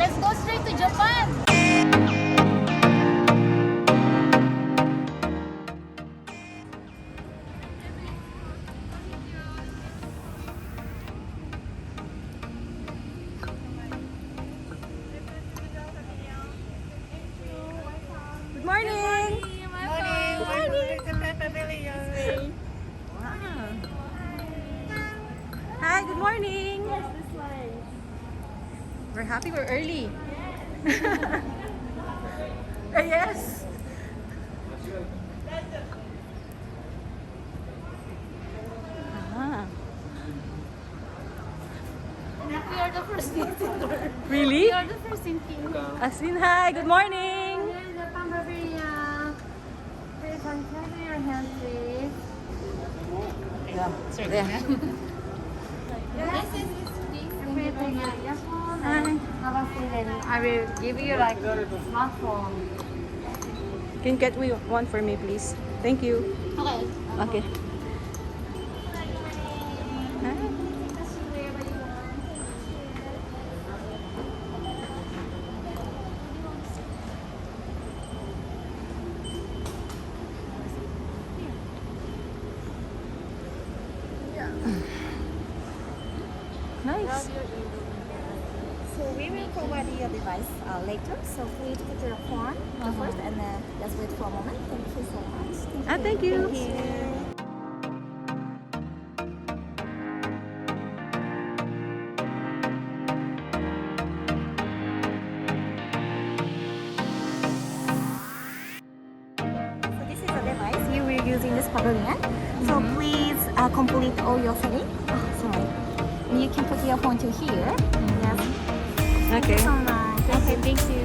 Let's go straight to Japan. Good morning! Morning. Welcome to Japan Pavilion. Wow. Hi, good morning! Yes, this one. We're happy we're early. Yes. Yes. Ah. We are the first visitor. Really? We are the first in queue. As in, hi, good morning! Japan Pavilion. Please untie your hand, please. There. This is this. Hi. Have a seat and I will give you like smartphone. Can you get me one for me, please? Thank you. Okay. Okay. Hi. Nice. So we will provide your device later. So please put your phone the first and then just wait for a moment. Thank you so much. Thank Ah, thank you. Thank you. So this is a device you will use in this pavilion. So please complete all your setting. Ah, sorry. And you can put your phone to here. Yes. Okay. So much. Okay, thank you.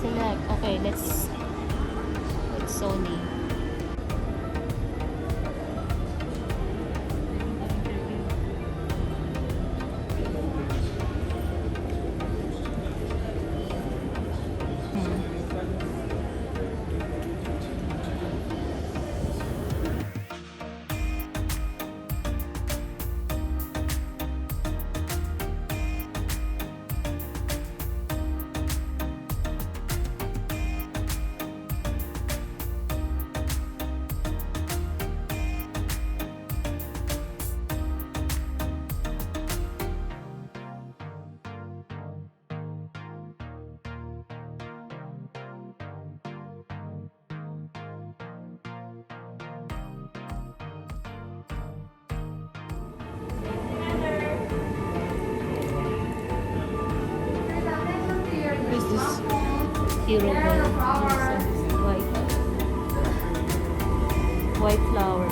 Select. Okay, let's put Sony. What is this? Hero bell. White. White flower.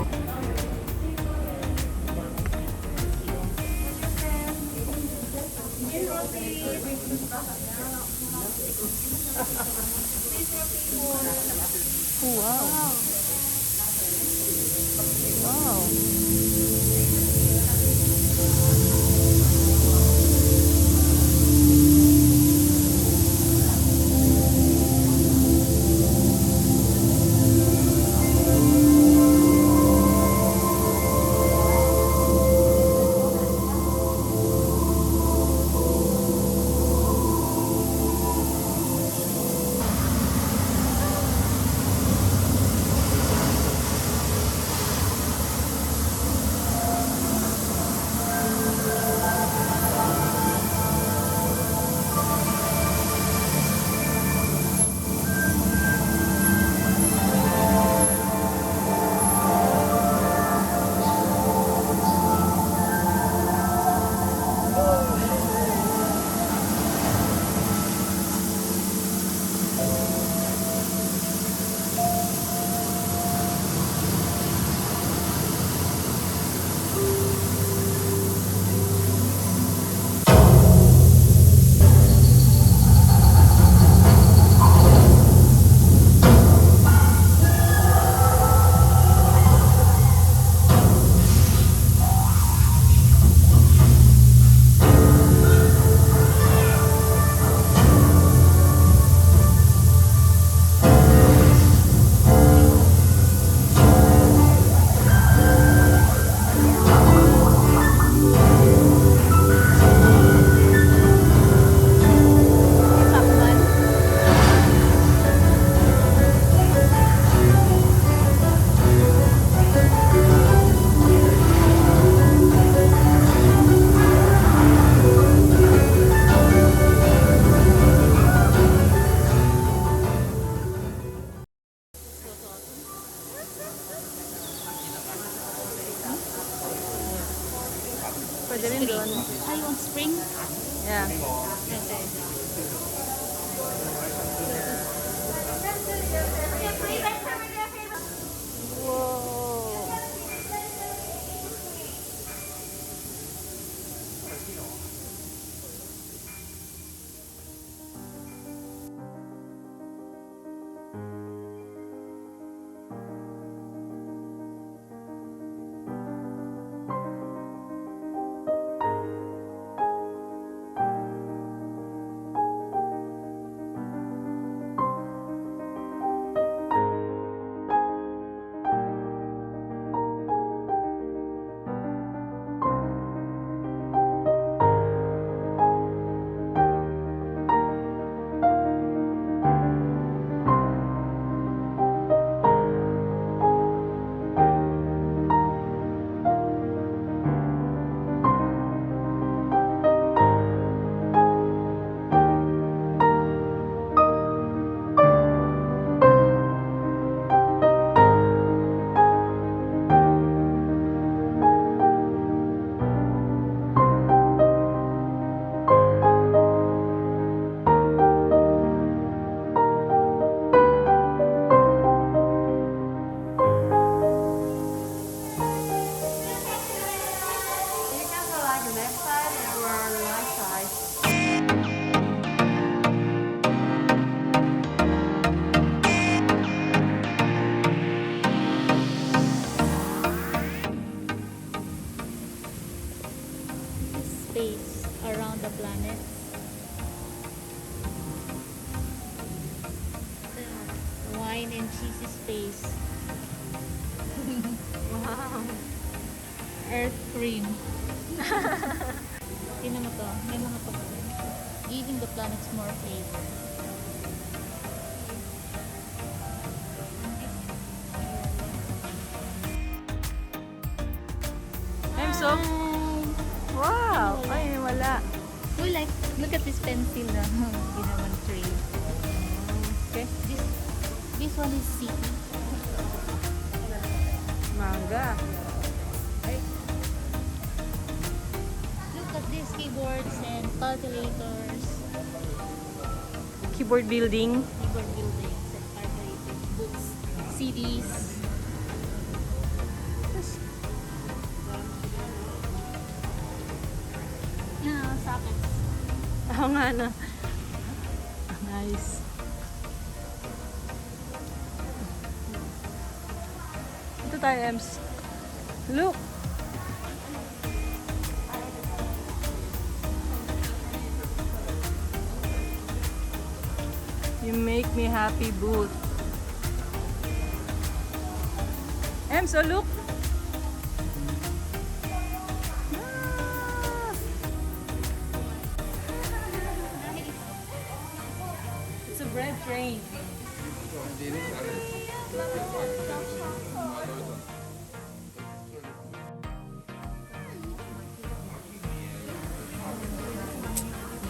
Oh, wow. Wow. Pwede rin doon. Ah, you want spring? Yeah. Okay. Whoa. You can go like left side or right side. Space around the planet. The wine and cheese space. Wow. Earth cream. Tingnan mo to. May mga pagkain. Giving the planets more flavor. I'm so... Wow! Ay, wala. We like, look at this pencil na ginawang tree. Okay. This one is city. Mangga. Ay, Look at these keyboards and calculators. Keyboard building. Keyboard buildings and calculators, books, CDs. Yes. Yeah, sockets. Oo nga na. Nice. Ito tayo, Ems. Look! You make me happy booth. Ems, oh look! Ah! It's a bread train.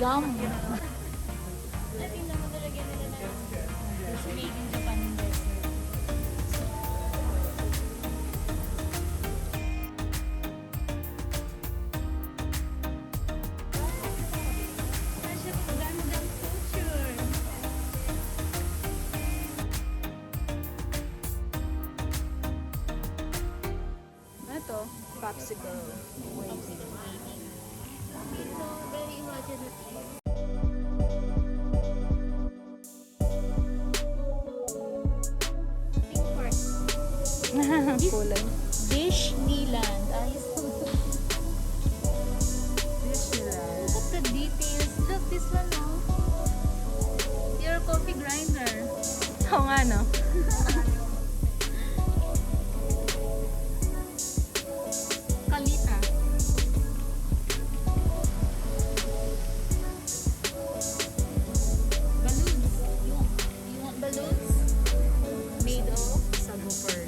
Yum! Tingnan mo talaga nila na it's made in Japan dessert. Gandang culture. Ito, popsicle. Popsicle waiting. Ito, very imaginative. Think park. Kulay. Disneyland. Ayos naman. Disneyland. Look at the details. Look, this one, oh. Your coffee grinder. Oo nga, no? Kalita. Balloons. You want balloons? Made of? Sago pearl.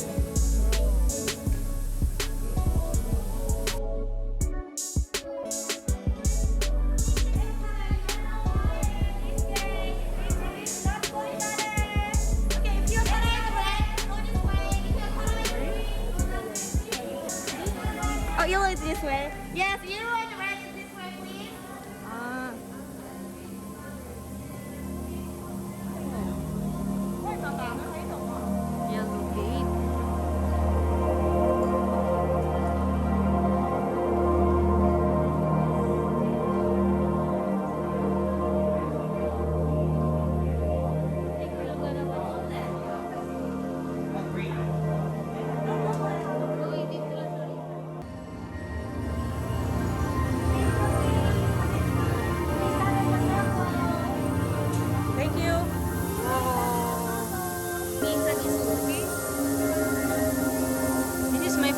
Okay, if you're coloring red, go this way. If you're coloring green, go this way. Oh, you look this way. Yes, you look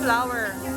flower. Yes.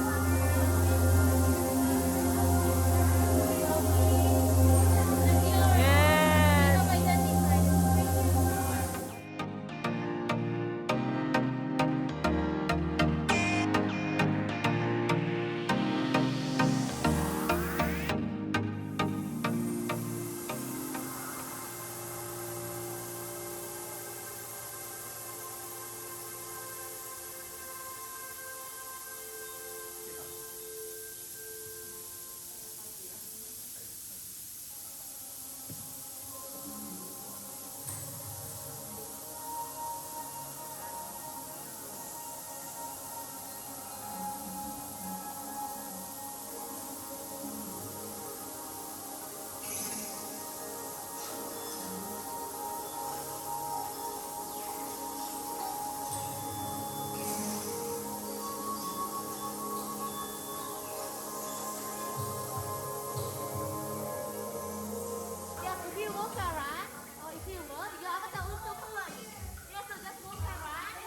Yeah, if you walk around, or if you walk, your avatar also follow you. Yeah, so just walk around.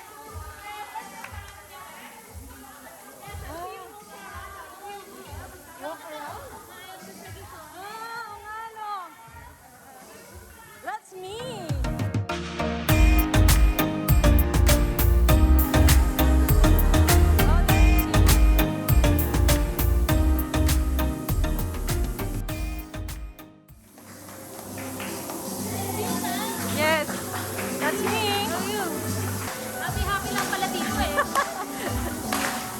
Walk around? Ah, oo nga no. That's me. Oh, there's you. Yes, that's me. Happy, happy lang pala dito eh.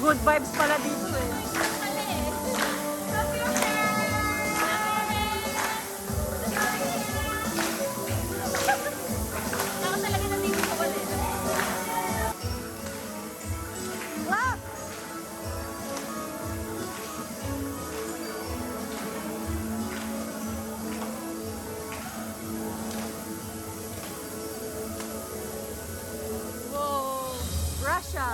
Good vibes pala dito eh. Pala eh. Ako talaga nandito sa wala eh. Clap! Whoa! Russia!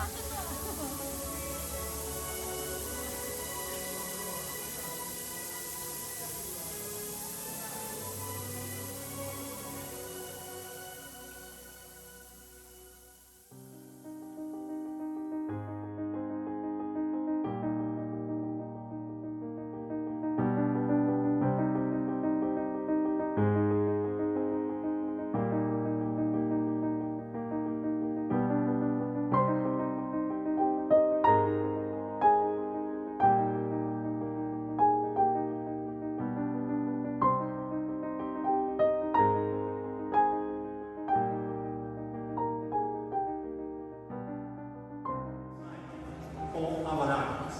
For our lives.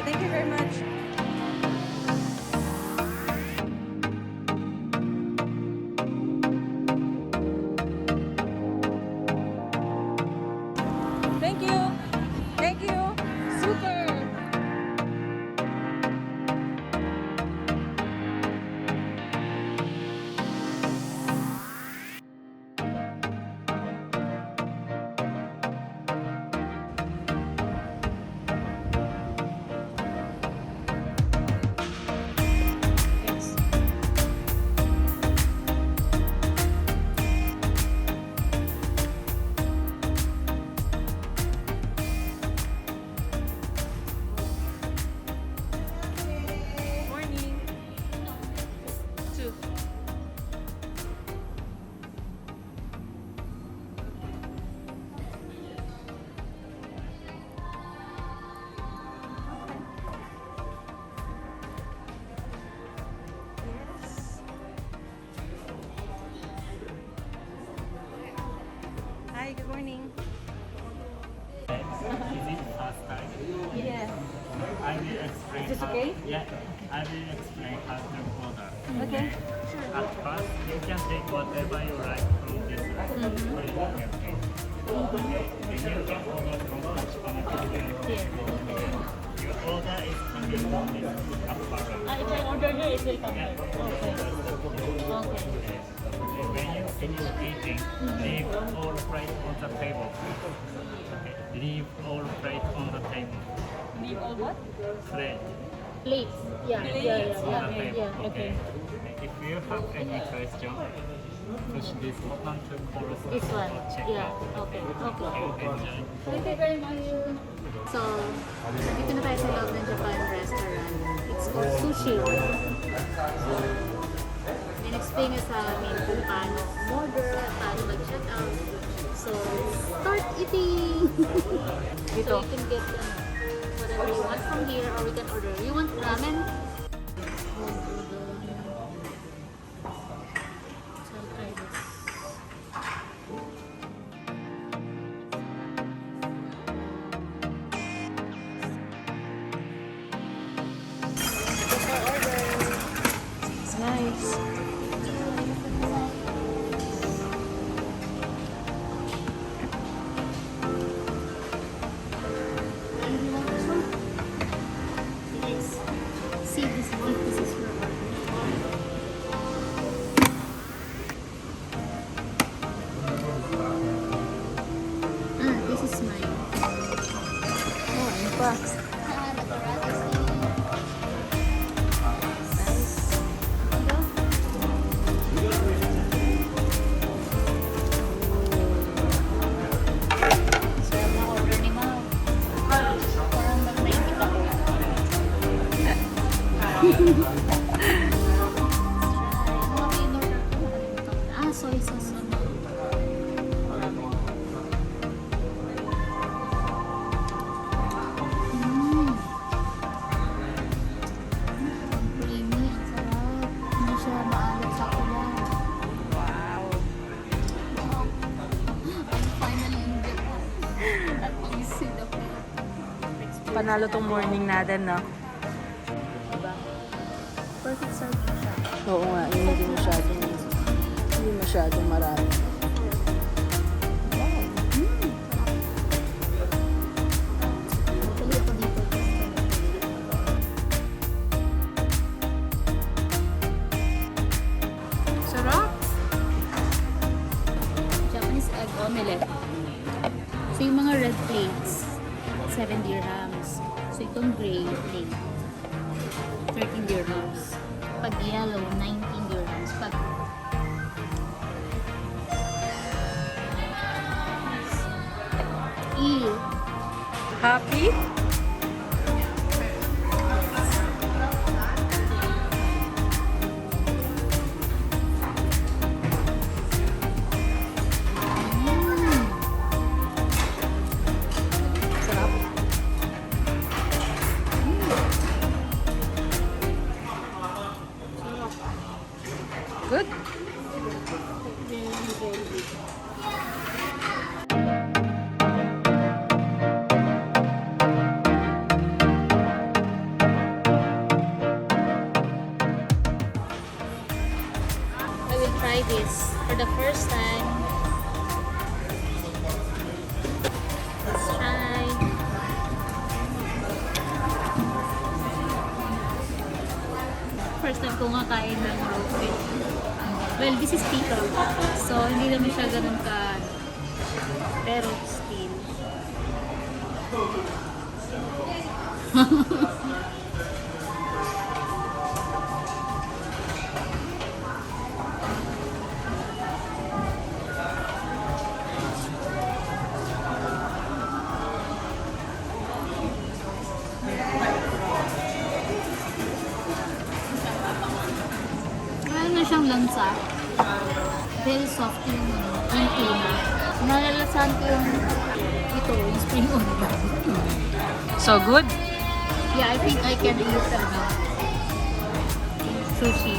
Thank you very much. Thank you. Thank you. Super. Yes. Morning. Two. Yes. Hi, good morning. Is it first time? Yeah. I will explain. Is this how, okay? Yeah, I will explain how to order. Okay. At first, you can take whatever you like from this cafe. Okay. Then you can order from Tachibana Cafe. Your order is coming from this apparel. Ah, if I order here, it will come Yeah. here. Okay. Okay. When you finish eating, leave all plate on the table. Okay. Leave all plate on the table. Leave all what? Plate. Plates. Yeah. Plates. Yeah, On yeah, the yeah. table. Yeah, okay. If you have any question, Push this button to call This one. or check Yeah. out. Okay. Okay. Enjoy. Thank you very much. So, dito na tayo sa loob ng Japan restaurant. It's called Sushi. In-explain niya sa amin kung paano order, paano mag-check out. So, start eating! Dito. So, you can get whatever you want from here or we can order. You want ramen? So, I'll try this. It's nice. And you want this one? Guys, see this if this is your order. Ah, this is mine. Oh, ano pa? Ah, the karate Nice. Ito. Sarap na order ni Mao. Parang mag-90 ako. Try. Ano nga ba yung order ko? Nakalimutan ko na. Ah, soy sauce. Ano? Ramen. Ang creamy. Ang sarap. Hindi siya maalat sa kulang. Wow. Wow. I'm finally in Japan. At least in the food. Panalo tong morning natin, no? Diba? Perfect serving siya. Oo nga, yung hindi masyadong marami. Wow. Tuloy ako dito. Sarap! Japanese egg omelette. So yung mga red plates, 7 dirhams. So itong gray plate, 13 dirhams. Pag yellow, 19 dirhams. Pag Ew. Happy? Sarap. Good. Very, very good. I will try this for the first time. Let's try. First time ko nga kain ng raw fish. Well, this is pickle. So, hindi naman siya ganun ka. Pero still. Wala na siyang lansa. Very soft yung, ano, yung tuna. Nalalasahan ko yung ito, yung spring onion. So good? Yeah, I think I can eat ano, sushi.